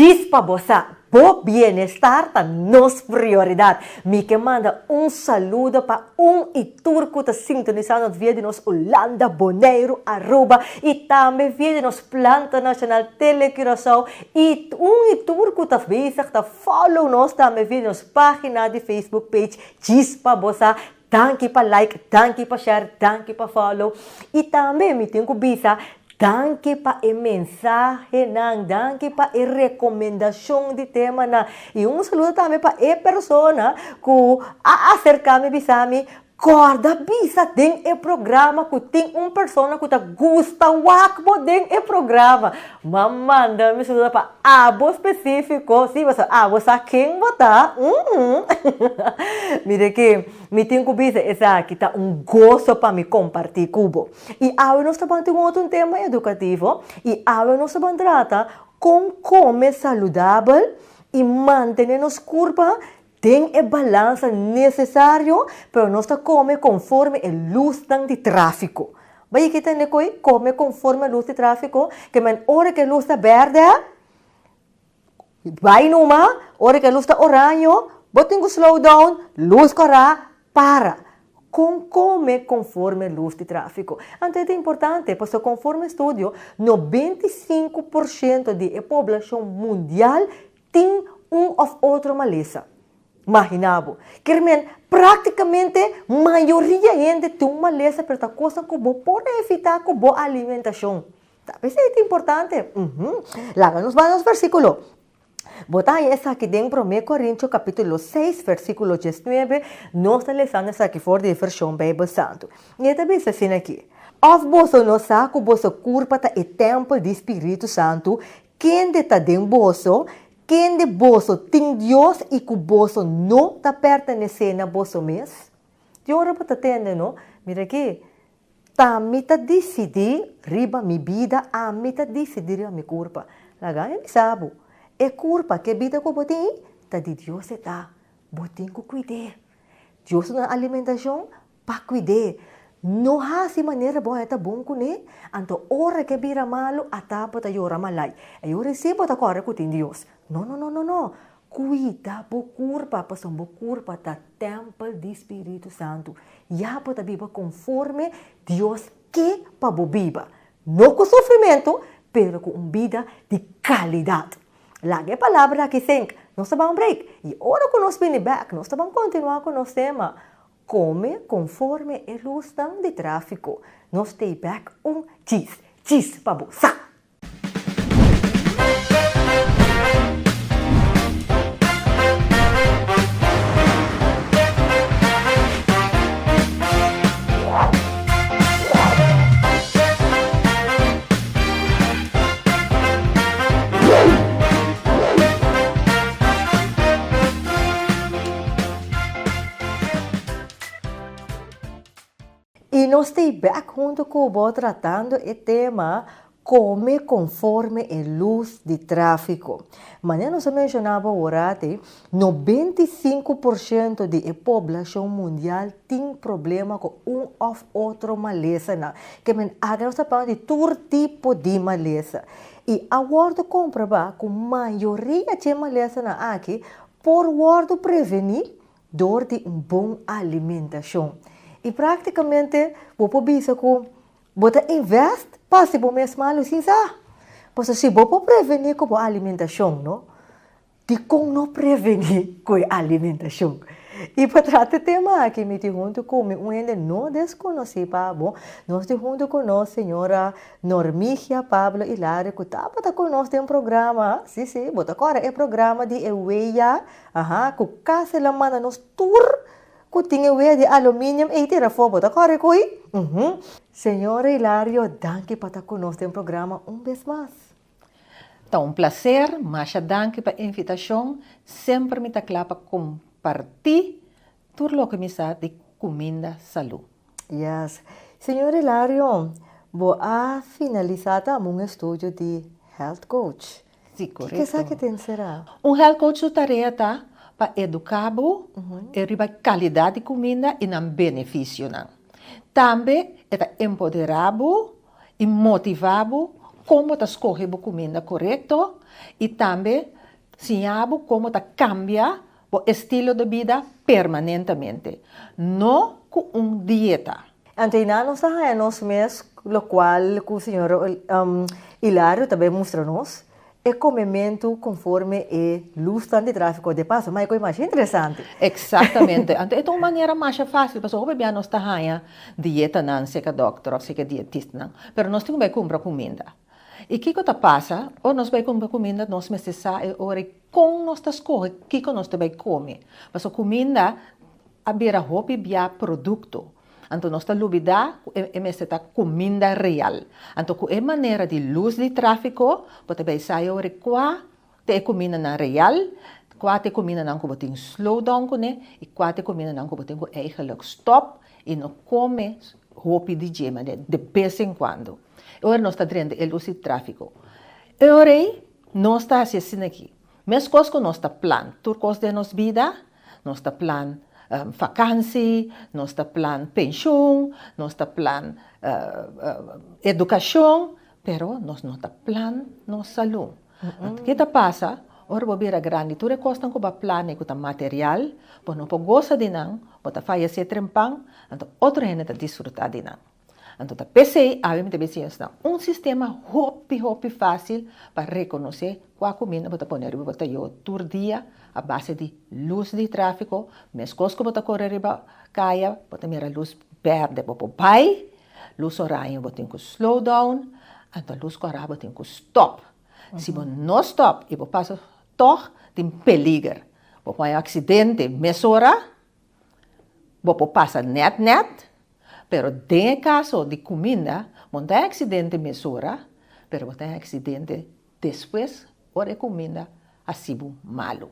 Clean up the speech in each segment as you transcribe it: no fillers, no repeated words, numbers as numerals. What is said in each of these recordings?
Djis pa bo sa, bo bienestar ta nos prioridat. Mi ke manda un saludo pa un i tur ku ta sintonisá nos via di nos Hulanda, Boneiru, Aruba i tambe via di nos Planta Nashonal Tele Curaçao i un i tur ku ta bezig ta follow nos tambe via di nos página di Facebook page Djis pa bo sa. Danki pa like, danki pa share, danki pa follow. I tambe mi tin ku bisa danki pa e mensahenan, danki pa e rekomendashon di temanan. I un saludo tambe pa e persona ku a aserká mi bisa mi, kòrda bisa den e programa ku tin un persona ku ta gusta wak bo den e programa. M'a manda mi saludo pa abo spesífiko, sí, pasobra abo sa ken bo ta, uhmm. Mira ke mi tin ku bisa esaki ta un goso pa mi kompartí ku bo. I awe nos ta ban tin un otro tema edukativo i awe nos ta ban trata kon kome saludabel i mantené nos kurpa den e balansa nesesario, pero nos ta kome konforme e lusnan di tráfiko. Bai ki tende koe kome konforme e lus di tráfiko, ke men ora ke lus ta bèrdè, bai numa, ora ke lus ta oraño, bo tin ku slow down, lus kòrá, para. Kon kome konforme lus di tráfiko? Anto e ta importante, pasobra konforme estudio, 95% di e poblashon mundial Tin un of otro malesa. Magina bo. Kier men, praktikamente mayoria hende tin un malesa pero ta kosnan ku bo por evitá ku bo alimentashon. Ta p'esei ta importante. Uhum. Laga nos bai nos versíkulo. Bo ta haña esaki den Promé Korintio kapítulo seis versíkulo diesnuebe. Nos ta lesando esaki for di e vershon Beibel Santu. I e ta bisa asina aki, Òf boso no sa ku boso kurpa ta e tèmpel di Spiritu Santu Kende ta den boso, kende boso tin Dios i ku boso no ta pertenesé na boso mes? Di ora bo ta tende, no? Mira aki, ta mi ta disidí riba mi bida, ami ta disidí riba mi kurpa. Laga mi bisa bo, e kurpa, ku e bida ku bo tin, ta di Dios e ta. Bo tin ku kuid'é. Dios ta duna alimentashon Pa kuid'é. No hasi manera bo a ta bon kuné, anto ora ke bira malu ata bo ta yora malai. E ora esei bo ta kòrda ku tin Dios. No, no, no, no, no. Kuida bo kurpa, pasobra bo kurpa ta tèmpel di Spiritu Santu. Ya bo ta biba konforme Dios ke pa bo biba. No ku sufrimentu, pero ku un bida di kalidat. Laga e palabra aki sink. Nos ta ban un break. I ora ku nos bini bèk, nos ta ban kontinuá ku nos tema. Come conforme e lusnan di trafico. Nos stay back un djis, djis pa bo sa! I nos ta bek huntu ku bo tratando e tema Kome konforme e lus di tráfiko. Manera nos a menshoná bo aworati, 95% di e poblashon mundial tin problema ku un òf otro malesanan. Ke men aki nos ta papia di tur tipo di malesa. I a wòrdu komprobá ku mayoria dje malesanan aki por wòrdu prevení dor di un bon alimentashon. I práktikamente bo por bisa ku bo ta invest pa hasi bo mes malu sin sa. Pasobra si bo por prevení ku bo alimentashon, no, dikon no prevení ku e alimentashon? I pa trata e tema aki mi tin huntu ku mi un hende no deskonosí pa bo. Nos tin huntu ku nos señora Normigia Pablo Hilario ku tabata ku nos den programa, sí sí, bo ta kòrda e programa di e weya, aha, ku kasi el a manda nos tur ku tin e weya di aluminium ei tira afó, bo ta kòrda ku ei? Uhum. Señora Hilario, danki pa ta ku nos den programa un bes mas. Ta un placer, masha danki pa invitashon, semper mi ta kla pa kompartí tur loke mi sa di kuminda salú. Yes. Señor Hilario, bo a finalisá tambe un estudio di health coach. Sí, Kiko korekto. esaki ta enserá? Un health coach su tarea ta pa eduká bo riba kalidat di kuminda i nan benefisionan. Tambe e ta empoderá bo i motivá bo kon bo ta skohe bo kuminda korekto i tambe. Siña bo kon bo ta kambia bo estilo di bida permanentemente, no ku un dieta. Anto einan nos ta haña nos mes lokual ku señor Hilario ta bay mustra nos, e komementu konforme e lusnan di tráfiko. De paso, ma e kos masha interesante. Eksaktamente. Anto e ta un manera masha fásil pasobra hopi bia nos ta haña dietanan serka dòkter òf serka dietistanan, pero nos tin ku bay kumpra kuminda. I kiko ta pasa ora nos bai kumpra kuminda? Nos mester sa e ora i kon nos ta skohe kiko nos ta bai kome. Pasobra kuminda a bira hopi bia produkto. Anto nos ta lubidá ku e mester ta kuminda real. Anto ku e manera di lus di tráfiko bo ta bai sa e ora i kua ta e kumindanan real, kua ta e kumindanan ku bo tin slow down kuné i kua ta e kumindanan ku bo tin ku eigenlijk stòp i no kome hopi di dje, ma de bes en kuando. E ora nos ta drenta e lus di tráfiko. E ora ei nos ta hasi asina aki. Meskos ku nos ta plan tur kos den nos bida, nos ta plan fakansi, nos ta plan penshun, nos ta plan edukashon, pero nos no ta plan nos salú. Anto ke ta pasa? Ora bo bira grandi tur e kosnan ku bo a plania ku ta material, bo no por gosa di nan, bo ta fayesé trempan, anto otro hende ta disfrutá di nan. Anto ta p'esei awe mi ta bisa yos na un sistema hopi hopi fásil pa rekonosé kua kuminda bo ta pone riba bo tayó tur dia a base di lus di tráfiko, meskos ku bo ta kore riba kaya bo ta mira lus bèrdè bo por bai, lus oraño bo tin ku slow down, anto lus kòrá bo tin ku stòp. Si bo no stòp i bo pasa tòg tin peliger, bo por haña un aksidente mesora, bo por pasa nèt nèt. Pero den e kaso di kuminda, bo no ta haña aksidente mesora, pero bo ta haña aksidente despues ora e kuminda a hasi bo malu.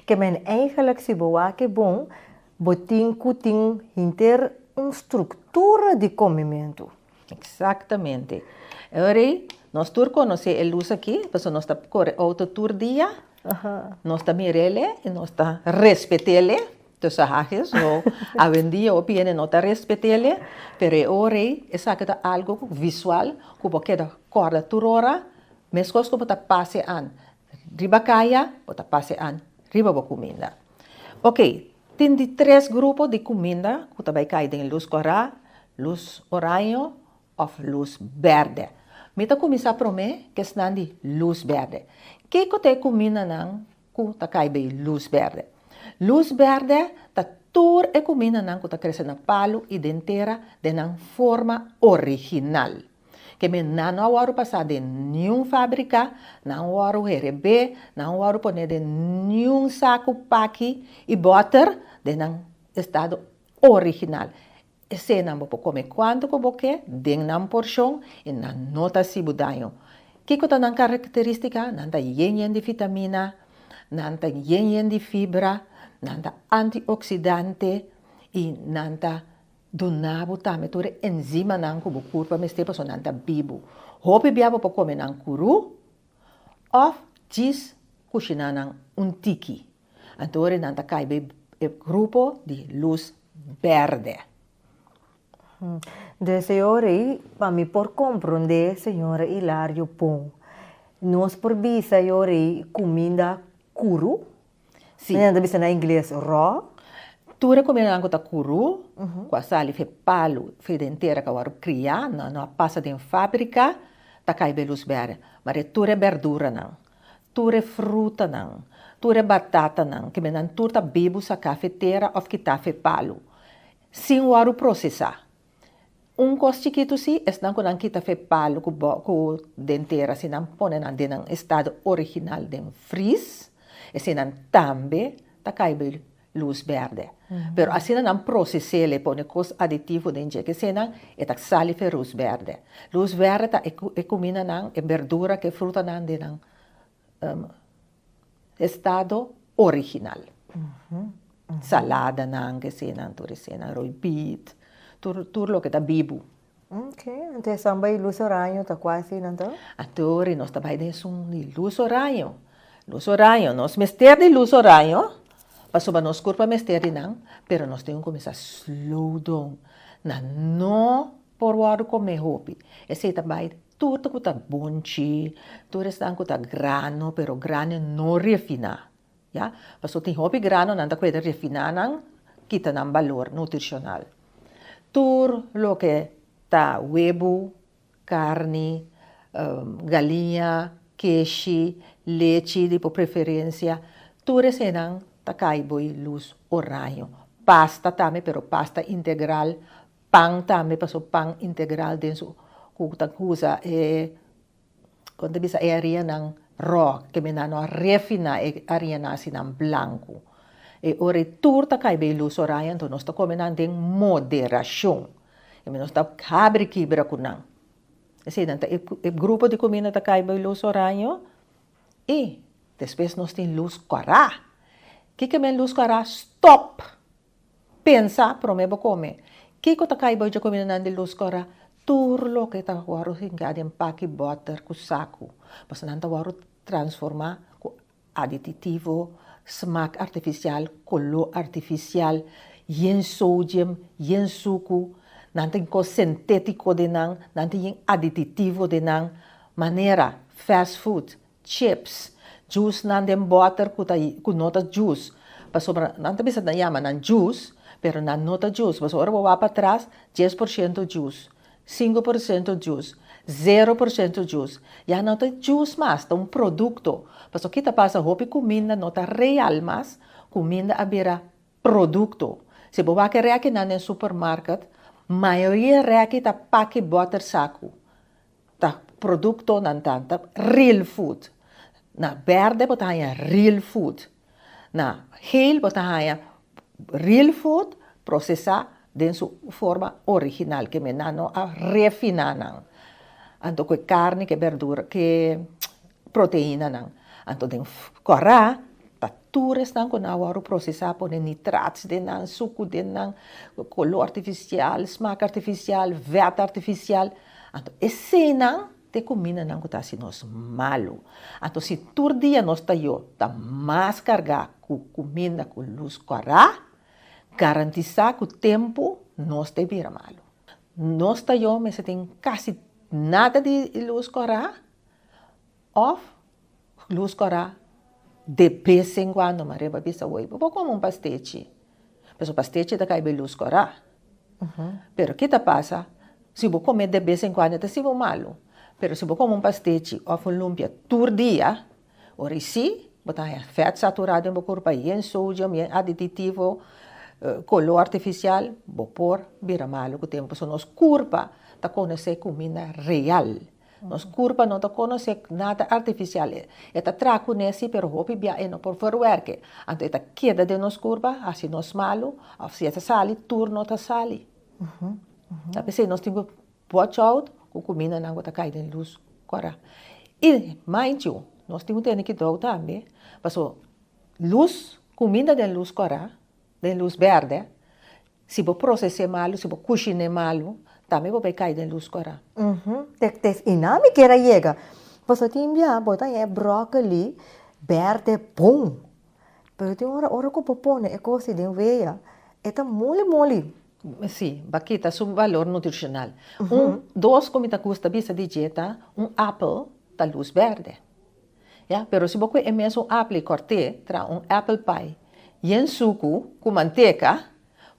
Ke men eigenlijk si bo wak e bon, bo tin ku tin henter un struktura di komementu. Eksaktamente. E ora ei, nos tur konosé e lus aki, pasobra nos ta kore outo tur dia, nos ta mir'el i nos ta respet'el. Tussen haakjes, so awendia hopi hende no ta respet'el, pero e ora ei esaki ta algu visual ku bo keda kòrda tur ora, meskos ku bo ta pasa e an riba kaya, bo ta pasa e an riba bo kuminda. Oke, tin di tres grupo di kuminda ku ta bai kai den lus kòrá, lus oraño òf lus bèrdè. Mi ta kuminsá promé ku esnan di lus bèrdè. Kiko ta e kumindanan ku ta kai bei lus bèrdè. Lus bèrdè ta tur e kumindanan ku ta krese na palu i den tera den nan forma original. Ke men nan no a wòrdu pasá den niun fábrika, nan wòrdu herebé, nan wòrdu poné den niun saku, paki i bòter den nan estado original. Eseinan bo por kome kuantu ku bo ke den nan porshon i nan no ta hasi bo daño. Kiko ta nan karakterístika? Nan ta yen yen di vitamina, nan ta yen yen di fibra, nan ta antioksidante i nan ta duna bo tambe tur e enzimanan ku bo kurpa mester pasobra nan ta bibu. Hopi bia bo por kome nan kurú òf djis kushiná nan un tiki. Anto ora nan ta kai bei e grupo di lus berde. De señor ei, pa mi por comprende señora Hilario Pon, nos por bisa e ora ei cuminda curu? Si. Nan ta bisa na ingles raw. Tur e cumindanan cu ta curu, cu a sali fe palu, fe den tera cu a wòrdu cria, nan no a pasa den fabrica, ta kai bei lus berde. Maar e tur e berduranan, Tur e frutanan, tur e batatanan, ke men nan tur ta bibu saká fe tera òf kitá fe palu, sin wòrdu prosesá. Un kos chikitu sí, esnan ku nan kita fe palu ku bo ku den tera, si nan pone nan den nan estado original den fris, eseinan tambe ta kai bei lus berde. Pero asina nan proces'el e pone cos aditivo den dje kesenan e ta sali fe lus berde. Lus berde ta e cumindanan, e berdura ku e frutanan den nan estado original. Saladanan kesenan tur esenan, roibit, tur tur loke ta bibu. Ok, anto esan bai lus oraño ta kua asina anto? Anto ri nos ta bai den esun di lus oraño. Lus oraño, nos mester di lus oraño pasobra nos kurpa mester di nan, pero nos tin ku kuminsá slow down. Nan no por wòrdu kome hopi. Esei ta bai. Tur ta ku ta bonchi, tur esnan ku ta grano, pero grano no refiná, ya. Pasobra tin hopi grano nan ta kueda refiná nan, kita nan balor nutrishonal. Tur loke ta webu, karni, galiña, keshi, lechi di bo preferensia, tur eseinan ta kai bo e lus oraño. Pasta tambe, pero pasta integral, pan tambe, pasobra pan integral den su ku ta usa e kon ta bisa e harianan rò, ke mi nan no a refiná e harianan asinan blanku. E ora ei tur ta kai bo e lus oraño, anto nos ta kome nan den moderashon. I mi nos ta habri kibra ku nan. Esei nan ta e grupo di kuminda ta kai bai lus oraño i despues nos tin lus kòrá. Kiko men lus kòrá? Stòp! Pensa promé bo kome. Kiko ta kai bai dje kumindanan di lus kòrá? Tur loke ta wòrdu hinká den paki bòter ku saku, pasobra nan ta wòrdu transformá ku Adititivo, smak artifisial, koló artifisial, yen sodium, yen suku, nan tin kos sentétiko den nan, nan tin yen adititivo den nan, manera fast food, chips, juicenan den bòter ku ta ku no ta juice, pasobra nan ta bisa nan yama nan juice, pero nan no ta juice, pasobra ora bo wak patras 10% juice, 5% juice, 0% juice, ya no ta juice mas, ta un producto. Pasobra ki ta pasa hopi cuminda no ta real mas, cuminda a bira producto. Si bo wak e rekinan den supermarket, mayoria reki ta paki boter saku. Ta productonan ta, ta real food. Na berde bo ta haña real food. Na geel bo ta haña real food procesa den su forma original ke men nan no a refina nan. Anto ku e karni ku e berdura ku e proteinanan. Anto den kòrá ta tur esnan ku nan a wòrdu prosesá pone nitrats den nan, suku den nan, koló artifisial, smak artifisial, vèt artifisial. Anto eseinan Ta e kumindanan ku ta hasi nos malu. Anto si tur dia nos ta yo ta mas kargá ku kuminda ku lus kòrá, garantisá ku tempu nos ta e bira malu. Nos ta yo mester tin kasi nada di lus kòrá òf lus kòrá de bes en kuando. Maria bo a bisa woi bo por kome un pastechi, pasobra pastechi ta kai be lus kòrá. Pero ki ta pasa? Si bo come de bes en cuando e ta haci bo malo, pero si bo come un pastechi of un lumpia tur dia, ora y si bo ta haya vet satura den bo curpa, yen sodium, yen adititivo, color artificial, bo por bira malo cu tempo. Pasobra nos curpa ta conoce cuminda real. Nos curpa no ta conoce nada artificial. E ta traha cune si, pero hopi bia e no por verwerke. Anto e ta keda den nos curpa, haci nos malo, of si e ta sali, tur no ta sali. Ta p'esei nos tin ku watch out ku kumindanan ku ta kai den lus kòrá. I mind you, nos tin ku tene kidou tambe, pasobra lus, kuminda den lus kòrá, den lus bèrdè, si bo proses'é malu, si bo kushin'é malu, tambe bo bai kai den lus kòrá. Te einan mi kier a yega. Pasobra tin bia bo ta haña e bròkoli bèrdè bon, pero tin ora, ora ku bo pone e kos ei den wea, e ta moli moli. Sí, ba kita su balor nutricional. Un, dos cu mi ta gusta bisa di dje ta, un apel ta luz berde. Ya, pero si bo coge e mesun apel y cort'é traha un apple pie yen sucu cu manteca,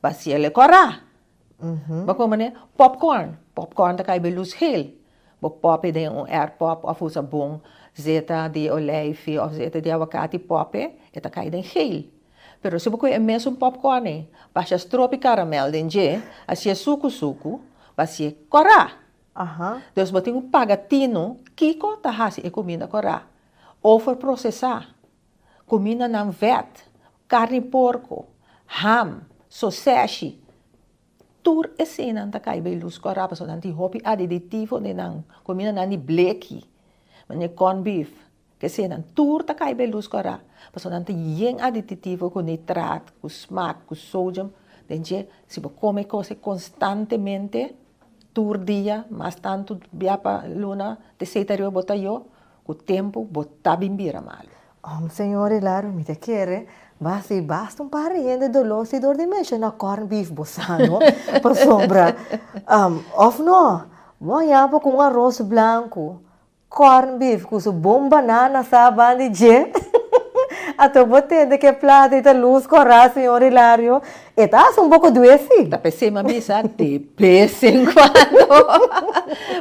ba haciel e cora. Bo come ne popcorn, popcorn ta cay be luz geel. Bo pop e den un air pop of usa bon zeta di olijfi of zeta di awakati pop e, e ta cay den geel. Pero si bo kohe e mesun popcorn ei, basha stropi karamel den dje, hasié suku suku, bo hasié kòrá. Dus bo tin ku paga tinu kiko ta hasi e kuminda kòrá. Overprosesá, kumindanan vèt, karni porko, ham, soseshi, tur eseinan ta kai bei lus kòrá pasobra nan tin hopi adiditivo den nan kumindanan di bleki, manera corn beef. Eseinan tur ta kai be lus kòrá, pasobra nan ta yen adititivo ku nitrat, ku smak, ku sodium. Den dje, si bo kome e kos ei konstantemente, tur dia, mas tantu bia pa luna, te esei ta riba bo ta yo, ku tempu bo ta bin bira malu. Om Señor Hilario, mi ta kere basta i basta un par di hende doló si dor di menshoná corn beef bo sa no, pasobra òf no. Bo haña bo ku un aros blanku, corn beef ku su bon banana sa bandi dje. Ato bo tende ku e plato ei ta lus kòrá, señor Hilario. E ta hasi un poko due si. Ta p'esei mi a bisa de bes en cuando.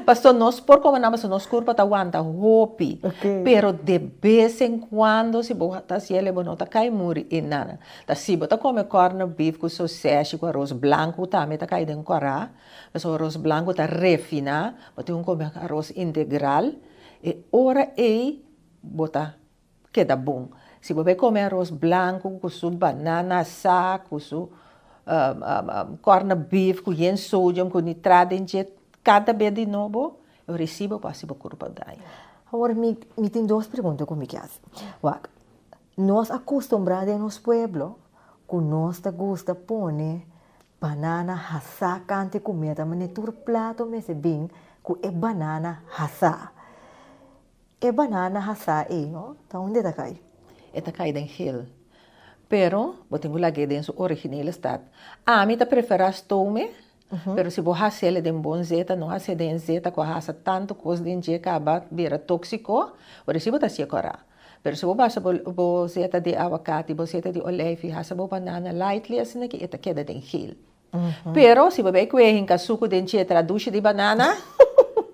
Pasobra nos por come nan pasobra nos curpa ta wanta hopi. Pero de bes en cuando si bo ta haci el'e bo no ta cay muri y nada. Ta si bo ta come corn beef cu soseshi cu aros blanco tambe ta cay den cora. Pasobra aros blanco ta refina. Bo tin cu come aros integral. E ora ey bo ta keda bon. Si bo bay come aros blanco cu su banana asa, cu su corn beef cu yen sodium cu nitraat den dje cada bes di nobo, e recibo por haci bo curpa daño. Awor mi mi tin dos pregunta cu mi ke haci. Wak, nos a custumbra den nos pueblo cu nos ta gusta pone banana hasa kante comida, mane tur plato mester bin cu e banana hasa. E banana hasá ei no, ta unda e ta kai? E ta kai den gel. Pero bo tin ku lag'é den su originele stat. Ami ta preferá stome, pero si bo hasiel den bon zeta, no hasié den zeta ku a hasa tantu kos den dje kaba bira tóksiko, ora si bo ta hasié kòrá. Pero si bo basa bo zeta di awakati, bo zeta di olijf i hasa bo banana lightly asina ki e ta keda den gel. Pero si bo bay kue hinka suku den dje tra dushi di banana,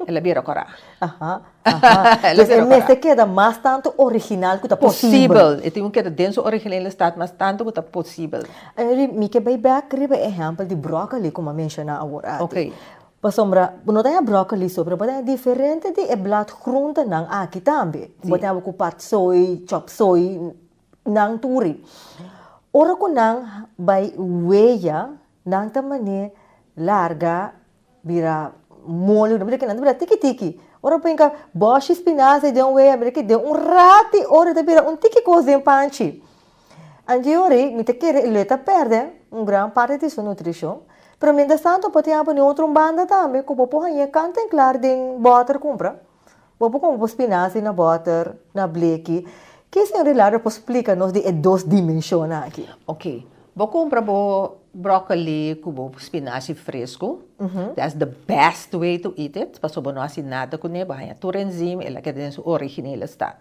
el a bira kora. Aha, aha. Dus e mester keda mas tantu original ku ta posibel. Posibel. E tin ku keda den su originele staat mas tantu ku ta posibel. Anyway, mi ke bay bek riba e ehèmpel di bròkoli ku mi a menshoná awor aki. Oké. Pasobra bo no ta haña bròkoli so, pero bo ta haña diferente di e bladgroentenan aki tambe. Bo ta haña ku patsoi, chòpsoi, Nan turi. Ora ku nan bai weya, nan ta man'é larga bira moli, nan ta bira tiki tiki. Ora bo hinka bòshi spinazi den un weya, mira ki den un rati ora ta bira un tiki kos den panchi. Andiori mi ta kere lo e ta pèrdè un gran parti di su nutrishon, pero mientrastanto por tin a pone otro un banda tambe ku bo por hañ'é kant en klar den bòter kumpra. Bo por como bo spinazi na boter, na bleki. Ke señor Hilario por splica nos di e dos dimensionnan aki? Ok. Bo cumpra bo broccoli cu bo spinazi fresco. That's the best way to eat it, pasobra bo no haci nada cune, bo haña tur enzym, el a keda den su originele staat.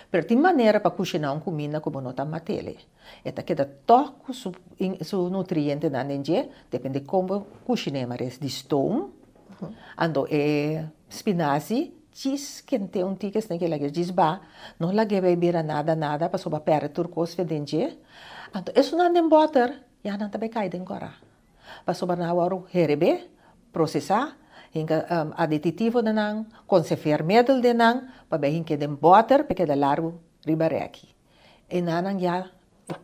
Pero tin manera pa cushina un cuminda cu bo no ta matele. E ta keda tog cu su su nutrientenan den dje, depende con bo cushine, maar es di stoom. Anto e spinazi djis kente un tiki esnan ke lag'e djis ba, no lag'e bay bira nada nada pasobra bo a perde tur kos fe den dje. Anto esunnan den bòter ya nan ta bay kai den kòrá pasobra nan a wòrdu herebé, prosesá, hinka adititivo den nan, konserveermiddel den nan pa bay hink'e den bòter pa e keda largu riba rèki. E nannan ya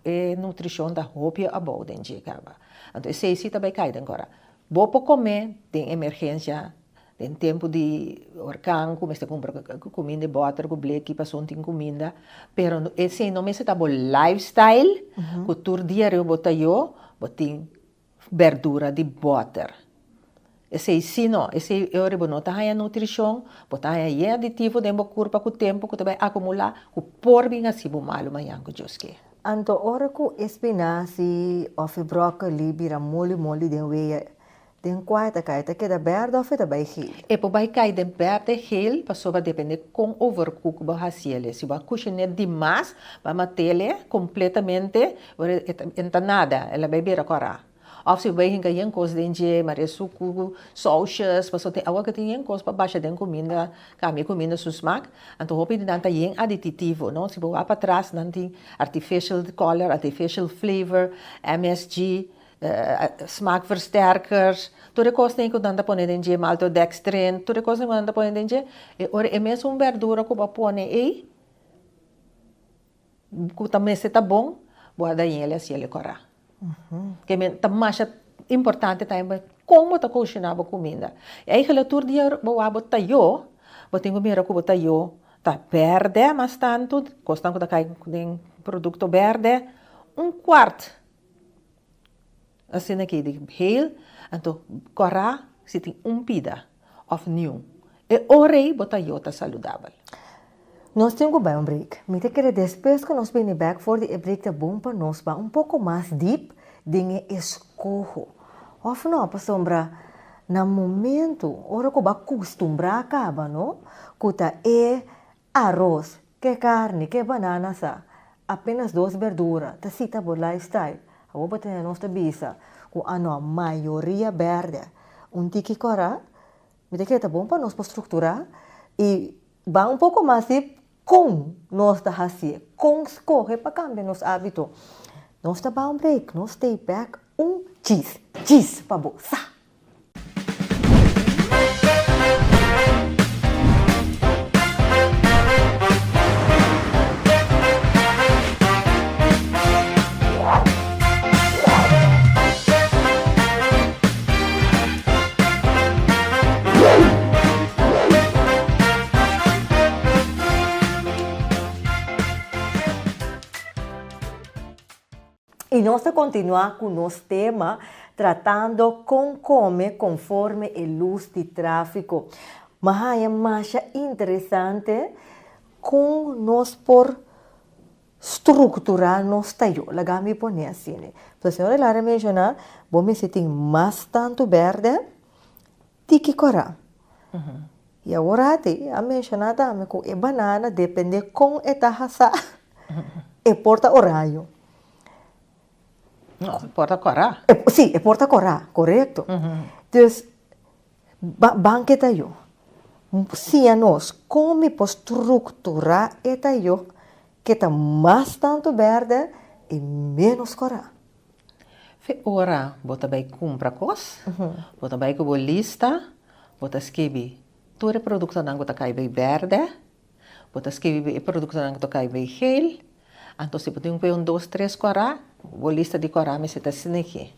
e nutrishon ta hopi abou den dje kaba. Anto esei si ta bai kai den kora. Bo por kome den emergensia, den tempu di orkan ku mester kumpra kuminda e bòter ku bleki pasobra no tin kuminda, pero esei no mester ta bo lifestyle ku tur dia riba bo tayo bo tin berdura di bòter. Esei si no, esei e ora bo no ta haña nutrishon, bo ta haña yen aditivo den bo kurpa ku tempu ku ta bai akumulá ku por bin hasi bo malu mañan ku Dios ke. Anto ora ku e spinazi òf e bròkoli bira moli moli den wea, den kua e ta kai? E ta keda bèrdè òf e ta bai geel? E por bai kai den bèrdè, geel, pasobra depende kon overcook bo hasi el. Si bo a kushin'é dimas, bo a mat'el kompletamente, ora e ta e no ta nada, el a bai bira kòrá. Òf si bo bai hinka yen kos den dje, mare suku, sousjes, pasobra tin awa ku tin yen kos pa basha den kuminda, kambia kuminda su smak. Anto hopi di nan ta yen adititivo, no? Si bo wak patras nan tin artificial color, artificial flavor, MSG, smaakversterkers, tur e kosnan ku nan ta pone den dje, maltodextrin, tur e kosnan ku nan ta pone den dje, e ora e mesun berdura ku bo a pone ei, Ku ta mester ta bon, bo a dañ'el i hasiel e kòrá. Ke men ta masha importante tambe kon bo ta kushiná bo kuminda. I eigentlik tur dia bo wak bo tayó, bo tin ku mira ku bo tayó ta bèrdè mas tantu, kosnan ku ta kai den produkto bèrdè, un kuart Asina ki di heel, anto kòrá si tin un pida òf niun. E ora ei bo ta yota saludabel. Nos tin ku bai un break. Mi ta kere despues ku nos bini bèk for di e break ta bon pa nos bai un poko mas dip den e eskoho. Òf no, pasobra. Na momento ora ku bo a kustumbrá kaba no, ku ta e aros, ke karni, ke banana sa, apenas dos berdura ta sita bo lifestyle. Awor bo tene nos ta bisa ku ano mayoria bèrdè un tiki kòrá, mi ta kere ta bon pa nos por strukturá i ban un poko mas di kon nos ta hasié, kon skohe pa kambia nos hábito. Nos ta ban un break, nos stay back un chis, chis pa bo sa! I nos ta kontinuá ku nos tema tratando kon kome konforme e lus di tráfiko. M'a haña masha interesante kon nos por strukturá nos tayó. Laga mi pone asina. Pues señor Elaria a menshoná, bo mester tin mas tantu bèrdè, tiki kòrá. I awor ati a menshoná tambe ku e banana dependé kon e ta hasá, e por ta oraño. No, e por ta kòrá. Sí, e por ta kòrá, korekto. Dus, ban ke tayó. Siña nos kon mi por strukturá e tayó ke ta mas tantu bèrdè i ménos kòrá. Fe ora bo ta bai kumpra kos, bo ta bai ku bo lista, bo ta skibi tur e produktonan ku ta kai bai bèrdè, bo ta skibi e produktonan ku ta kai bai geel, anto si bo tin ku un dos tres kòrá, bo lista di kòrá mester ta sniki.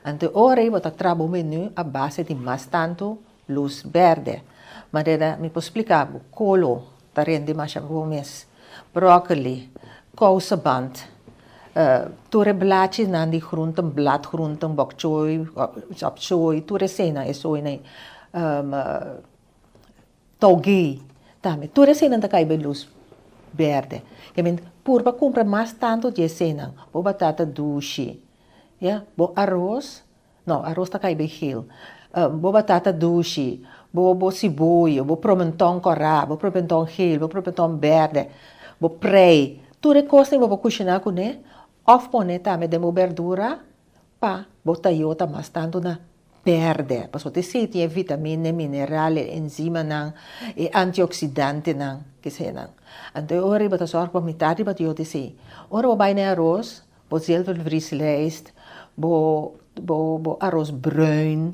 Anto e ora ei bo ta traha bo menu a base di mas tantu lus bèrdè. Manera mi por splika bo, kolo ta rende masha bon mes, bròkoli, kouseband, tur e blachinan di groenten, bladgroenten, bok choy, chop choy, tur eseinan, e soinan ei, Togey tambe. Tur eseinan ta kai bay lus berde. Ke men purba kumpra mas tantu di eseinan. Bo batata dushi, ya, bo aros, no, aros ta kai bay geel. Bo batata dushi, bo bo siboyo, bo promenton kòrá, bo promenton geel, bo promenton berde, bo prei. Tur e kosnan bo por kushiná kuné òf pone tambe den bo berdura pa bo tayota mas tantu na pèrdè, pasobra te esei tin e vitamina, e mineral, e enzimanan, e antioksidantenan, kesenan. Anto e ora ei bo ta sòrg pa mitar di bo tayota esei. Ora bo bai na e aros, bo zilvervrieslijst, bo bo bo aros bruin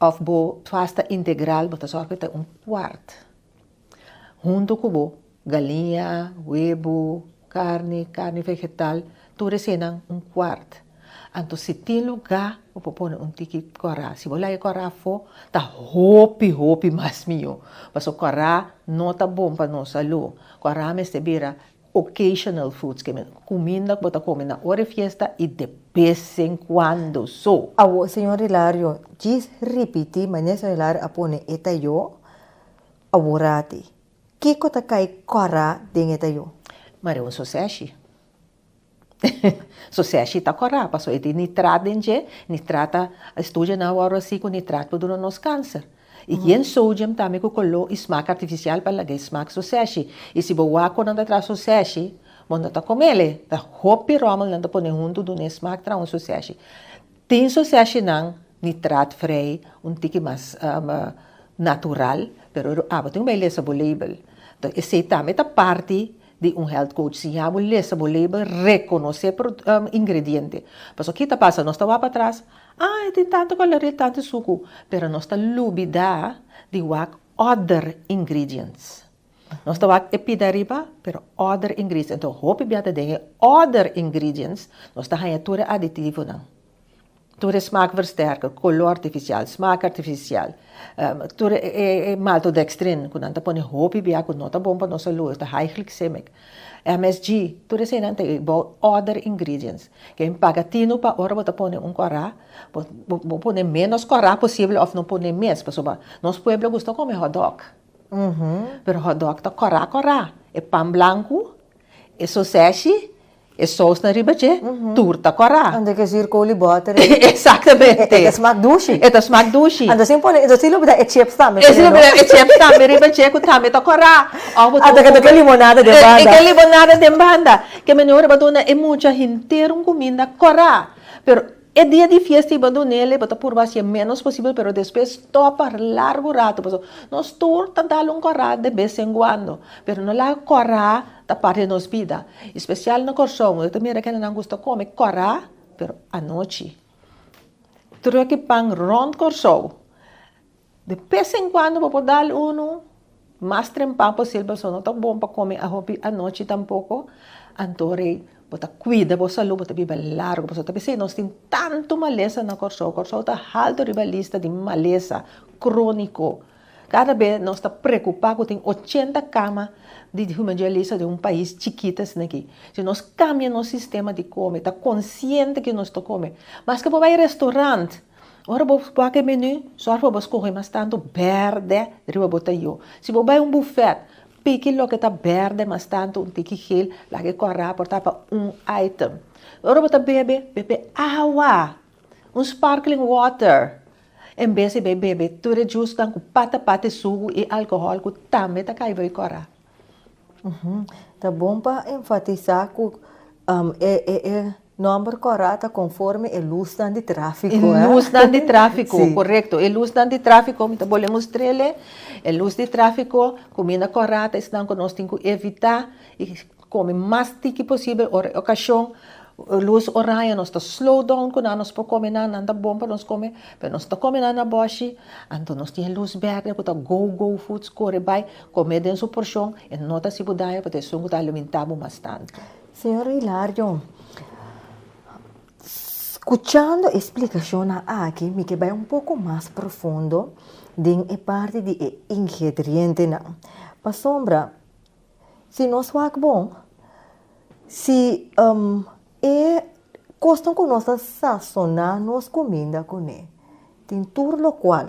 òf bo pasta integral, bo ta sòrg pa e ta un kuart. Huntu ku bo galiña, webu, karni, karni vegetal, tur eseinan un kuart. Anto si tin lugá bo por pone un tiki kòrá. Si bo laga e kòrá afó ta hopi hopi mas mihó. Pasobra kòrá no ta bon pa nos salú. Kòrá mester bira occasional foods, ke men kuminda ku bo ta kome na ora e fiesta i de bes en kuando so. Awor, señor Hilario, djis ripití manera señor Hilario a pone e tayó. Aworati, kiko ta kai kòrá den e tayó? Mari un soseshi. Soseshi ta kòrá pasobra e tin nitrat den dje, nitrat ta, estudionan a wòrdu hasi ku nitrat por duna nos kanser. I yen sodium tambe ku koló i smak artifisial pa laga e smak soseshi. I si bo wak ku nan ta traha soseshi, bo no ta komel e, ta hopi ròmel nan ta pone huntu duna e smak traha un soseshi. Tin soseshinan nitraatvrij, un tiki mas natural, pero abo tin ku bai lesa bo label. Enton esei tambe ta parti di un health coach, siña bo lesa bo label, rekonosé ingrediente. Pasobra ki ta pasa? Nos ta wak patras, ah e tin tantu kaloria, tantu suku, pero nos ta lubida di wak other ingredients. Nos ta wak e pida ariba, pero other ingredients. Enton hopi bia ta den e other ingredients nos ta haña tur e aditivonan. Tur e smaakversterker, koló artifisial, smaak artifisial, tur e maltodextrin ku nan ta pone hopi bia ku no ta bon pa nos salú, e ta high glycemic, MSG, tur eseinan ta bou other ingredients. Ke paga tinu pa ora bo ta pone un kòrá, bo bo pone ménos kòrá posibel òf no pone mes, pasobra nos pueblo gusta kome hotdog. Pero hotdog ta kòrá kòrá, e pan blanku, e soseshi. E sousnan riba dje tur ta kòrá. Anto ke zuur kool i bòter. Exactamente. E ta smak dushi. E ta smak dushi. Anto sin pone, anto sin lubida e chips tambe. E sin lubida e chips tambe riba dje ku tambe ta kòrá. Òf bo ta. Anto ke limonada den banda. E ke limonada den banda. Ke manera bo duna e mucha henter un kuminda kòrá. Pero E dia di fiesta i bo dunele, bo ta purba haci e menos posibel, pero despues stop pa largo rato, pasobra nos tur ta dal un corá de bes en cuando, pero no laga corá ta parti di nos bida, especial na Corsou, yo ta mira kendenan gusta come corá, pero anochi. Truck i pan rond Corsou. De bes en cuando bo por dal unu, mas trempan posibel pasobra no ta bon pa come hopi anochi tampoco, anto rei bo ta cuida bo salud, bo ta biba largo, pasobra ta pesey nos tin tanto malesa na Corsou, Corsou ta halto riba lista di malesa cronico, cada bes nos ta preocupa cu tin ochenta cama di hemodialisa den un pais chikito asina aki, si nos cambia nos sistema di come, ta consciente ki nos ta come, maske bo bay restaurant. Ora bo wak e menu, sòrg pa bo skohe mas tantu bèrdè riba bo tayó. Si bo bai un bufèt, piki loke ta bèrdè mas tantu un tiki gel, laga e kòrá por ta pa un item. Ora bo ta bebe, bebe awa, un sparkling water, en bes di bai bebe tur e juicenan ku pata pata e sugu i alkohòl ku tambe ta kai bai kòrá. Ta bon pa enfatisá ku e nòmber kòrá ta konforme e lusnan di tráfiko. E lusnan di tráfiko, korekto. E lusnan di tráfiko, mi ta bolbe mustr'el, e lus di tráfiko, kuminda kòrá ta esnan ku nos tin ku evitá i kome mas tiki posibel ora e okashon. Lus oranje nos ta slow down ku nan, nos por kome nan, nan ta bon pa nos kome, pero nos ta kome nan na bòshi, anto nos tin e lus bèrdè ku ta go go foods kore bai, kome den su porshon, e no ta hasi bo daño pasobra esun ku ta alimentá bo mas tantu. Señor Hilario, skuchando e splikashonnan aki mi ke bai un poko mas profundo den e parti di e ingredientenan, pasobra si nos wak bon, Si e kosnan ku nos ta sasoná nos kuminda kuné tin tur lokual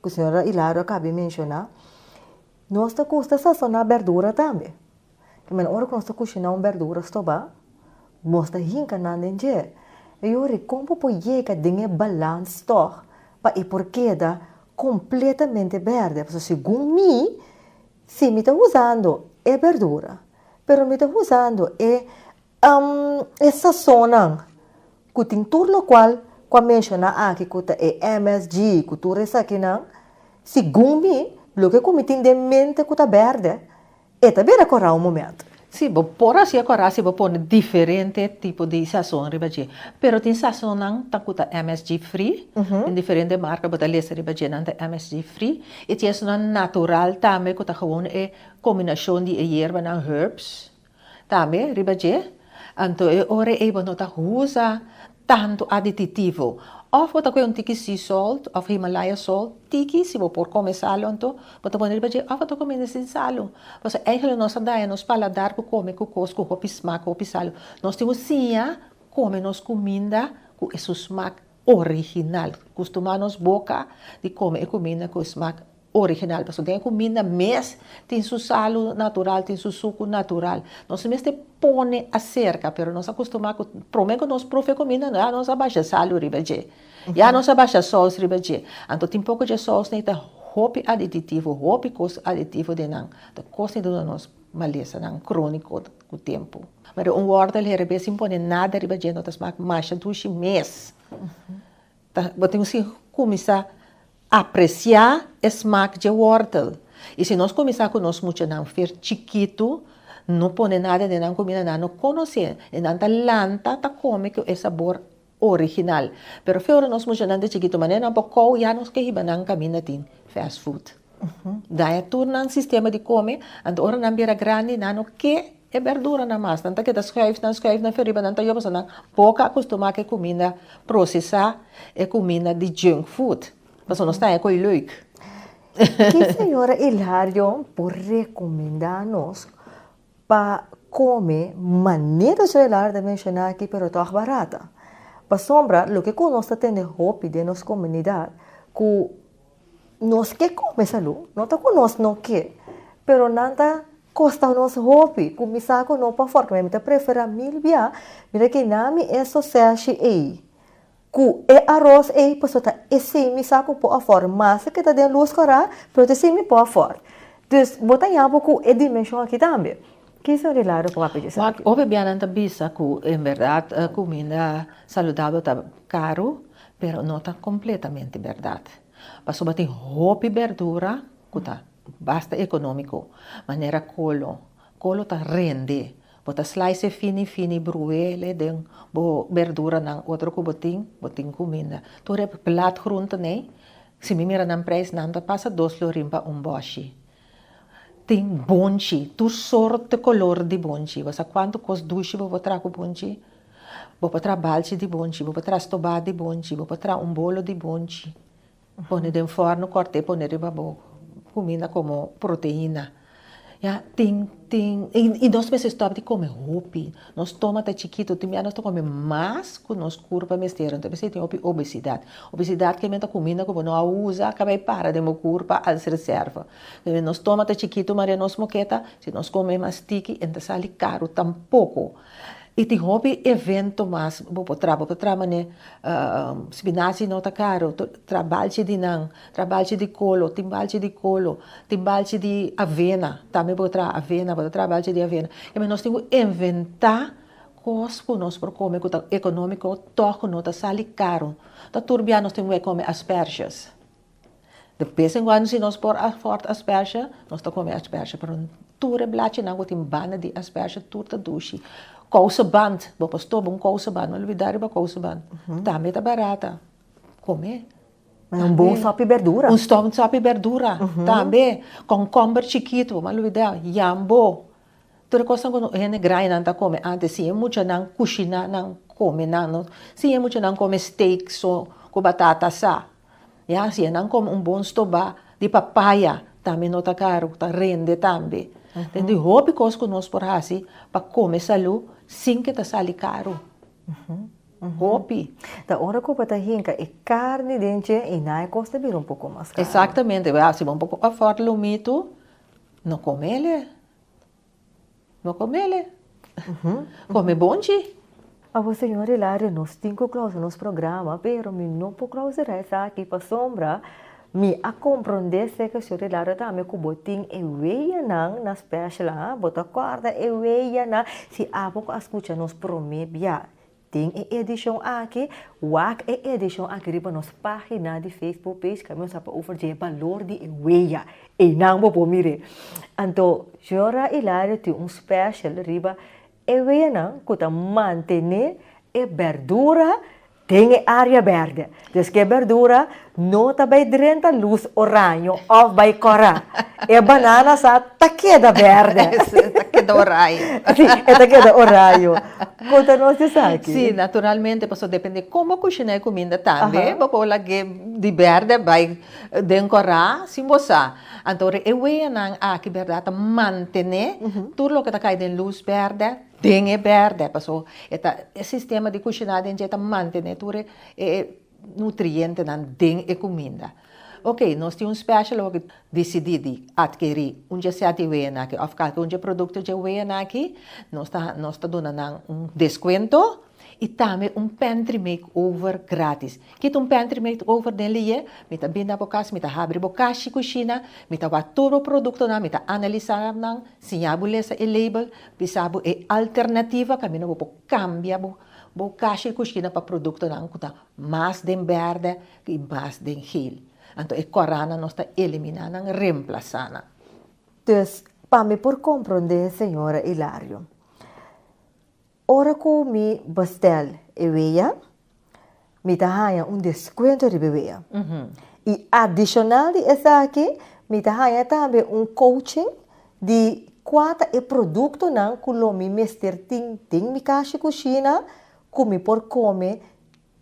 ku señora Hilario a kaba di menshoná, nos ta gusta sasoná bèrdura tambe. Kimen ora ku nos ta kushiná un bèrdura stobá, nos ta hinka nan den dje. E yori kon bo por yega den e balans tòg pa e por keda kompletamente bèrdè? Pasobra segun mi, si mi ta usando e bèrdura Pero mi ta usando e e sasonnan ku tin tur lokual ku a menshoná aki ku ta e MSG ku tur esakinan, segun mi loke ku mi tin den mente ku ta bèrdè e ta bira kòrá un momento. Sí, bo por hasi e kòrá si bo pone diferente tipo di sason riba dje. Pero tin sasonnan ta ku ta MSG free, tin diferente marka bo ta lesa riba dje nan ta MSG free i tin esunnan natural tambe ku ta gewoon e Kombinashon di e yerbanan herbs tambe riba dje, anto e ora ei bo no ta usa tantu adititivo. Òf bo ta kohe un tiki sea salt òf Himalaya salt, tiki si bo por kome salu anto bo ta pone riba dje òf bo ta kome sin salu. Pasobra eigentlik nos ta daña nos paladar ku kome ku kos ku hopi smak, hopi salu. Nos tin ku siña kome nos kuminda ku e su smak original. Kustumá nos boka di kome e kuminda ku e smak original pasobra den e kuminda mes tin su salu natural, tin su suku natural. Nos mester pone aserka, pero nos a kustumá ku promé ku nos profe kuminda ya nos a basha salu riba dje, ya nos a basha sous riba dje. Anto tin poko dje sousnan ta hopi adititivo, hopi kos aditivo den nan, ta kos di duna nos malesanan króniko ku tempu. Pero un wòrtel herebé sin pone nada riba dje no ta smak masha dushi mes. Ta bo tin si kuminsá apresiá e smak dje wòrtel. I si nos kuminsá ku nos muchanan fer chikitu, no pone nada den nan kumida, nan no konosé, i nan ta lanta ta kome ku e sabor original. Pero fe ora nos muchanan ta chikitu, manera nan por kou ya nos ke hiba nan kaminda tin fast food. Daña tur nan sistema di kome, anto ora nan bira grandi nan no ke e berduranan mas, nan ta keda schuif nan schuif nan feriba nan ta yoba pasobra nan poco acostumá ku e kuminda prosesá, e kuminda di junk food, pasobra nos ta haña koe leuk. Ki señora Hilario por rekomendá nos pa kome manera señora Hilario ta menshoná aki pero tòg barata? Pasobra loke ku nos ta tende hopi den nos komunidat ku Nos ke kome salú, no ta ku nos no ke, pero nan ta kosta nos hopi, ku mi sa ku no pa fòrk, mi ta preferá mil bia, mira ke na mi e soseshi ei, ku e aros ei, pasobra ta esei mi sa ku por afòrt, maske ke ta den lus kòrá, pero ta esei mi por afòrt. Dus bo ta ña bo ku e dimenshon aki tambe. Ki señor Hilario por papia dje esaki? Wak, hopi bia nan ta bisa ku en bèrdat kuminda saludabel ta karu, pero no ta kompletamente bèrdat. Pasobra tin hopi bèrdura ku ta basta ekonómiko, manera kolo. Kolo ta rende. Bo ta slice e fini fini bruele den bo berduranan otro ku bo tin, bo tin kuminda. Tur e bladgroenten ei, si mi mira nan prijs nan ta pasa dos florin pa un bòshi. Tin bonchi, tur sorte kolor di bonchi. Bo sa kuantu kos dushi bo por traha ku bonchi? Bo por traha balchi di bonchi, bo por traha stobá di bonchi, bo por traha un bolo di bonchi. Pone den fòrnu kòrt'é pone riba bo kuminda komo proteina. Ya, tin, tin, i nos mester stòp di kome hopi. Nos stoma ta chikitu, tin bia nos ta kome mas ku nos kurpa mester, anto p'esei tin hopi obesidat. Obesidat ke men ta kuminda ku bo no a usa, ka bai para den bo kurpa als reserva. Nos stoma ta chikitu maria nos moketa, si nos kome mas tiki e no ta sali karu tampoko. I tin hopi evento mas bo por traha. Bo por traha manera spinazi no ta caro, traha balchi di nan, traha balchi di kolo, tin balchi di kolo, tin balchi di avena, tambe bo por traha avena, bo ta traha balchi di avena. Keme nos tin ku inventa kos ku nos por kome ku ta economico tog ku no ta sali caro. Ta tur bia nos tin ku bai kome asperges. De bes en cuando si nos por afford asperge, nos ta come asperge, pero tur e blachinan cu tin banda di asperge tur ta dushi. Kouseband, bo por stoba un kouseband, no olbida riba kouseband, tambe ta barata, come. Un bon sopi berdura. Un sopi berdura, tambe. Concomber chikito, bo no olbida, yambo. Tur e kosnan ku hende grandinan ta kome antes, si e muchanan kushiná nan kome nan, no si e muchanan kome steak so ku batata sa. Ya, si e nan kome un bon stobá di papaya tambe no ta karu, ta rende tambe. Tin di hopi kos ku nos por hasi pa kome salú sin ke ta sali karu. Hopi. Ta ora ku bo ta hinka e karni den dje i nan e kos ta bira un poko mas karu. Eksaktamente. Si bo un poko afòrt lumitu, no komele. No comele. Come bonchi. Awor señor Hilario nos tin cu clausura nos programa pero mi no por clausura esaki pasobra mi a comprende seca señor Hilario tambe cu bo tin e weyanan na special ha bo ta corda e weyanan si abo cu a scucha nos prome bia Den e edishon aki, wak e edishon aki riba nos página di Facebook page kaminda nos a papia over dje balor di e weya. Einan bo por mir'é. Anto, Jora Hilario tin un special riba e weyanan ku ta mantené e bèrdura den e área bèrdè. Dus ku e bèrdura no ta bai drenta lus oraño òf bai kòrá. E banana sa ta keda bèrdè. E ta keda oraño. Sí, e ta keda oraño. Konta nos esaki. Sí, naturalmente, pasobra depende kon bo kushiná e kuminda tambe, bo por lag'é di bèrdè bai den kòrá sin bo sa. Anto e weanan aki bèrdat ta mantené tur loke ta kai den lus bèrdè den e bèrdè, pasobra e ta e sistema di kushiná den dje ta mantené tur e nutrientenan den e kuminda. Ok, nos tin un special awor ki disidí di atkerí un dje sèt di weanan aki òf kalke un dje produkto dje weanan aki, nos ta nos ta duna nan un deskuento i tambe un pantry makeover gratis. Kita un pantry makeover den liye? Mi ta bini na bo kas, mi ta habri bo kashi kushina, mi ta wak tur bo produktonan, mi ta analisá nan, siña bo lesa e label, bisa bo e alternativa kaminda bo por kambia bo Bo kashi kushina pa produktonan ku ta mas den bèrdè i mas den geel. Anto e kòrànan nos ta eliminá nan, remplasá nan. Dus, pa mi por komprondé señora Hilario, ora ku mi bestèl e wea, mi ta haña un deskuento riba e wea. I adishonal di esaki, mi ta haña tambe un coaching di kua ta e produktonan ku lo mi mester tin den mi kashi kushina ku mi por kome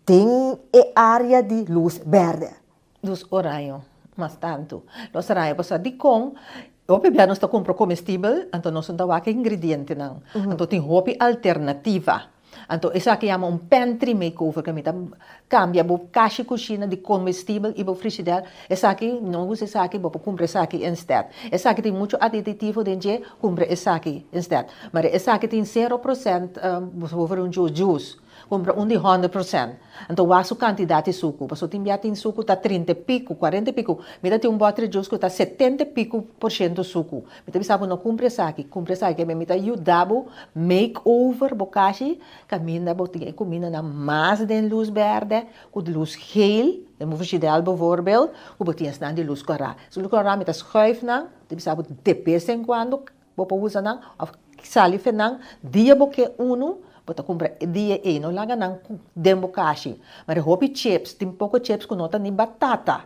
den e área di lus bèrdè. Lus oraño mas tantu. Lus oraño pasobra dikon hopi bia nos ta kumpra komestibel anto nos no ta wak e ingredientenan. Anto tin hopi alternativa. Anto esaki yama un pantry makeover ku mi ta kambia bo kashi kushina di komestibel i bo frishider. Esaki no usa esaki bo por kumpra esaki instead. Esaki tin muchu adititivo den dje, kumpra esaki instead. Mara esaki tin sero prosent bo un juice. Kumpra un di 100%. Anto wak su kantidat di suku. Pasobra tin bia tin suku ta trinta e piku, kuarenta e piku. Mi ta tin un bòter di juice ku ta setenta e piku por shento suku. Mi ta bisa bo no kumpra esaki, kumpra esaki. Mi ta yuda bo make over bo kashi kaminda bo tin e kumindanan mas den lus bèrdè ku lus geel, den bo frishidèl bivoorbeeld, ku bo tin esnan di lus kòrá. Su lus kòrá mi ta schuif nan, mi ta bisa bo de bes en kuando Bo por usa nan of sali fe nan dia bo ke unu bo ta kumpra e dia ei no laga nan den bo kashi ma e hopi chips tin poko chips ku no ta ni batata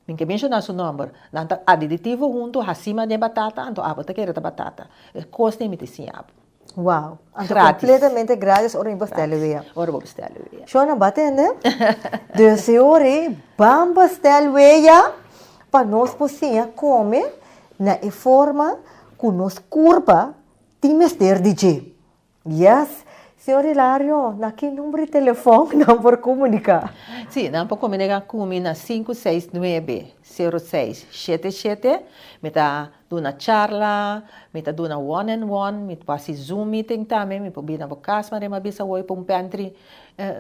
mi ke menshona su nomber nan ta adiditivo huntu hasima den batata anto abo ta kere ta batata e kos nei mi ta siña bo. Wow, anto completamente gratis ora mi bestel e wea. Ora bo bestel e wea. Shona ba tende? Dus e ora ei ban bestel wea pa nos por siña come na e forma ku nos kurpa tin mester di dje. Yes, Señor Hilario, na ki number di telefòn nan por komuniká? Sí, nan por komuniká ku mi na sinku seis nuebe, sero seis, shete shete. Mi ta duna charla, mi ta duna one and one, mi por hasi zoom meeting tambe, mi por bini na bo kas manera mi a bisa awor pa un pantry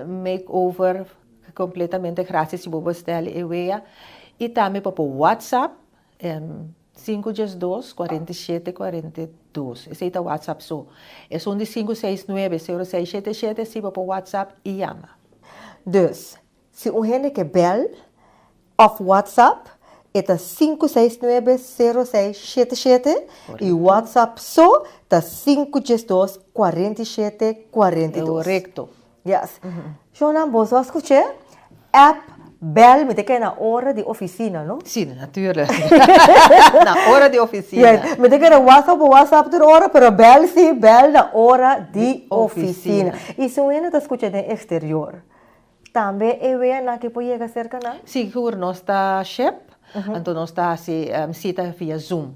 makeover kompletamente gratis si bo bestel e wea. I tambe pa por whatsapp Sinku diesdos, 47, 42. Esei ta WhatsApp so. Esun di sinku seis nuebe, sero seis shete shete si bo por WhatsApp i yama. Dus, si un hende ke bèl òf WhatsApp, e ta sinku seis nuebe, sero seis shete shete i WhatsApp so ta sinku diesdos, 47, 42. Korekto. Yes. Shownan boso a scuché? App, bel, mi ta kere na ora di oficina, no? Si, natuurlijk. Na ora di oficina. Yes. Mi ta kere WhatsApp o WhatsApp tur ora, pero bel si, bel na ora di oficina. Y si un hende ta scucha den exterior, tambe e weanan aki por yega cerca nan? Sigur, nos ta ship, anto nos ta haci cita via Zoom.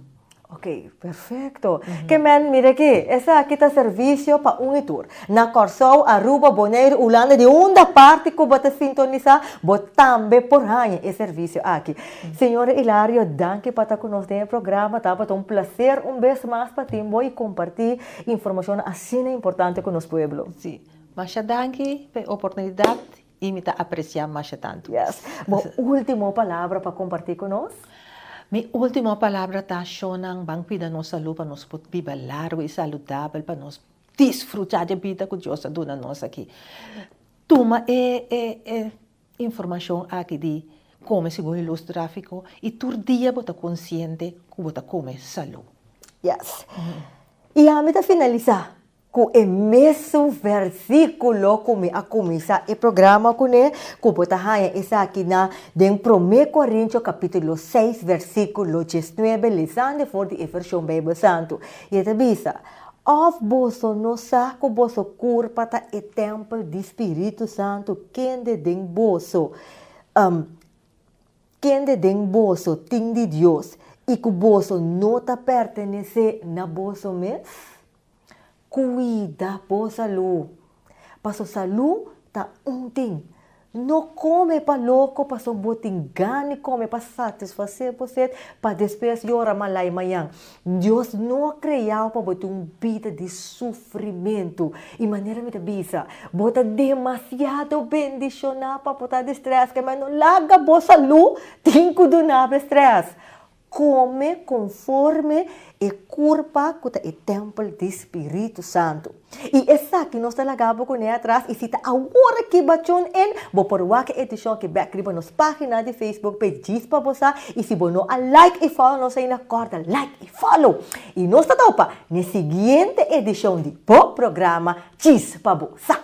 Ok, perfecto. Ke men, mira aki, esaki ta servicio pa un i tur. Na Kòrsou, Aruba, Boneiru, Hulanda, di unda parti ku bo ta sintonisá, bo tambe por haña e servicio aki. Señora Hilario, danki pa ta ku nos den e programa. Tabata un placer un bes mas pa tin bo i kompartí informashonnan asina importante ku nos pueblo. Sí, masha danki pa e oportunidat i mi ta apresiá masha tantu. Yes. Bo último palabra pa kompartí ku nos? Mi último palabra ta, Shonnan, ban kuida nos salú pa nos por biba largu i saludabel, pa nos disfrutá di e bida ku Dios a duna nos aki. Tuma e e e informashon aki di kome segun e lus tráfiko i tur dia bo ta konsiente ku bo ta kome salú. Yes. I ami ta finalisá Ku e mesun versíkulo ku mi a kuminsá e programa kuné, ku bo ta haña esaki na den Promé Korintio kapítulo seis versíkulo diesnuebe, lesando for di e vershon Beibel Santu. I e ta bisa, Òf boso no sa ku boso kurpa ta e tèmpel di Spiritu Santu kende den boso, kende den boso tin di Dios, i ku boso no ta pertenesé na boso mes? Cuida bo salú. Paso salú ta un tin. No come pa loco paso bo tin gana di come pa satisface bo sed pa despues yora malai mañan. Dios no a creao pa bo tin un bida di sufrimento. Y manera mi ta bisa, bo ta demasiado bendiciona pa bo ta di stress. Kema no laga bo salú tin cu duna bo stress. Kome konforme e kurpa ku ta e tèmpel di Spiritu Santu. I esaki nos ta laga bo kuné atras i si ta awor aki bo a tune in, bo por wak e edishon aki bèk riba nos página di Facebook page Djis Pa Bo Sa i si bo no a like i follow nos ainda kòrda like i follow. I nos ta topa n'e siguiente edishon di bo programa Djis Pa Bo Sa.